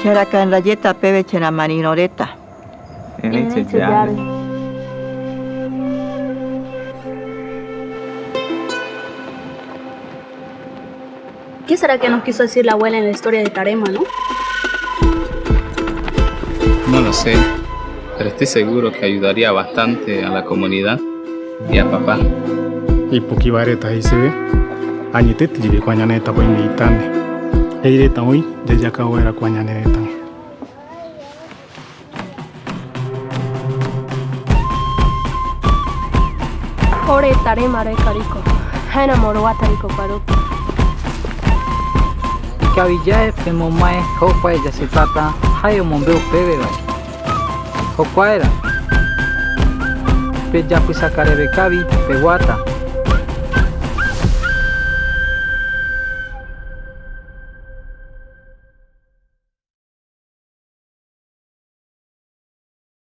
Ahecharakãrajéta peve che ramarirõ reta. Erẽ che jára. ¿Qué será que nos quiso decir la abuela en la historia de Tarema, no? No lo sé, pero estoy seguro que ayudaría bastante a la comunidad y a papá. Ipukiva reta he'iseve, añetete jepe ko añane retã poimeitáne. He'i reta oĩ jajaka'uva'erã ko añane retã. Ore Tarema roikariko, ha'éramo roguatariko kuarupi. Ikavijáe pemomaẽ jokuái jasytata ha'e omombe'u pévevai. Jokuáera, pejapysakarevekávi peguata.